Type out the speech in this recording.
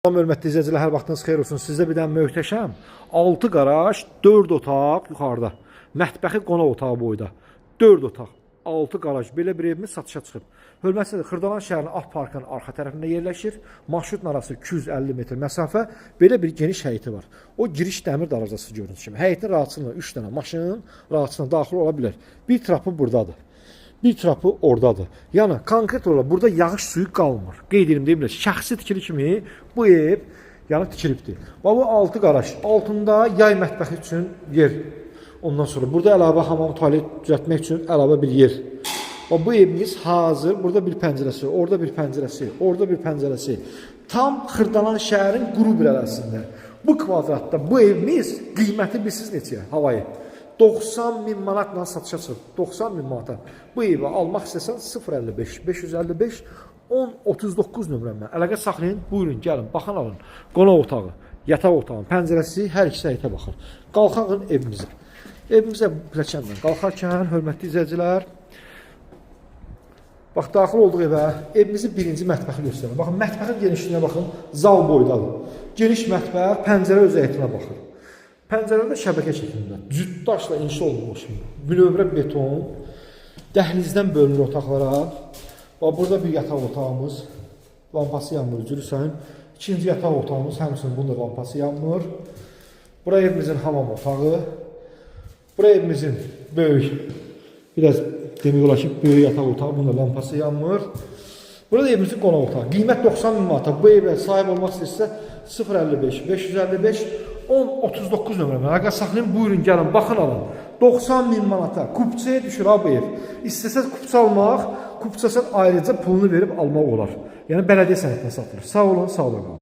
Salam hörmətli izləyicilər, hər vaxtınız xeyir olsun. Sizə bir dənə möhtəşəm 6 qaraj, 4 otaq yuxarıda. Mətbəxi qonaq otağı boyda. 4 otaq, 6 qaraj. Belə bir evimiz satışa çıxıb. Hörmətli izləyicilər, Xırdalan şəhərinin Af Parkının arxa tərəfində yerləşir. Marşrutla arası 250 metr məsafə. Belə bir geniş həyəti var. O giriş dəmir darvazası gördüyünüz kimi. Həyətin rahatçılıqla 3 dənə maşın rahatçılıqla daxil ola bilər. Bir trapı burdadır. Bir trapı oradadır. Yəni konkret olaraq burada yağış suyu qalmır. Qeyd edirəm deyim, şəxsi tikili kimi bu ev yəni tikilibdir. Bax bu 6 qaraj, altında yay mətbəxi üçün yer. Ondan sonra burada əlavə hamam, tualet düzəltmək üçün əlavə bir yer. Bax bu evimiz hazır. Burada bir pəncərəsi, orada bir pəncərəsi, orada bir pəncərəsi. Tam Xırdalan şəhərin quru bir ərazisində. Bu kvadratda bu evimiz qiyməti bilirsiniz neçəyə? Havayı. 90 min manatla satışa çıxıb. 90 min manata. Bu evi almaq istəsən 055 555 10 39 nömrəmlə əlaqə saxlayın. Buyurun, gəlin, baxın alın. Qonaq otağı, yataq otağı, pəncərəsi hər ikisi həyətə baxır. Qalxağın evimizə. Evimizə pilləkənlə qalxarkən, hörmətli izləyicilər, bax daxil olduq evə. Evimizin birinci mətbəxi göstərirəm. Baxın mətbəxin genişliyinə baxın, zal boydadır. Geniş mətbəx, pəncərə öz həyətinə baxır. Pəncərədə şəbəkə şəklində, cüt daşla inşa olunmuş bünövrə beton, dəhlizdən bölünür otaqlara. Bax burada bir yataq otağımız, lampası yanmır, üzr istəyirəm. İkinci yataq otağımız, həmçinin bunun da lampası yanmır. Bura evimizin hamam otağı. Bura evimizin böyük, biraz demək olar ki, böyük yataq otağı, bunun da lampası yanmır. Burada evimizin qonaq otağı. Qiymət 90 min manata. Bu evə sahib olmaq istəyirsə 055 555 10 39 nömrə. Əlaqə saxlayın, buyurun gəlin, baxın alın. 90 min manata kupçaya düşür ha bu ev. İstəsəz kupça almaq, kupçasın ayrıca pulunu verib almaq olar. Yəni bələdiyyə sənədinə satılır. Sağ olun, sağ olun.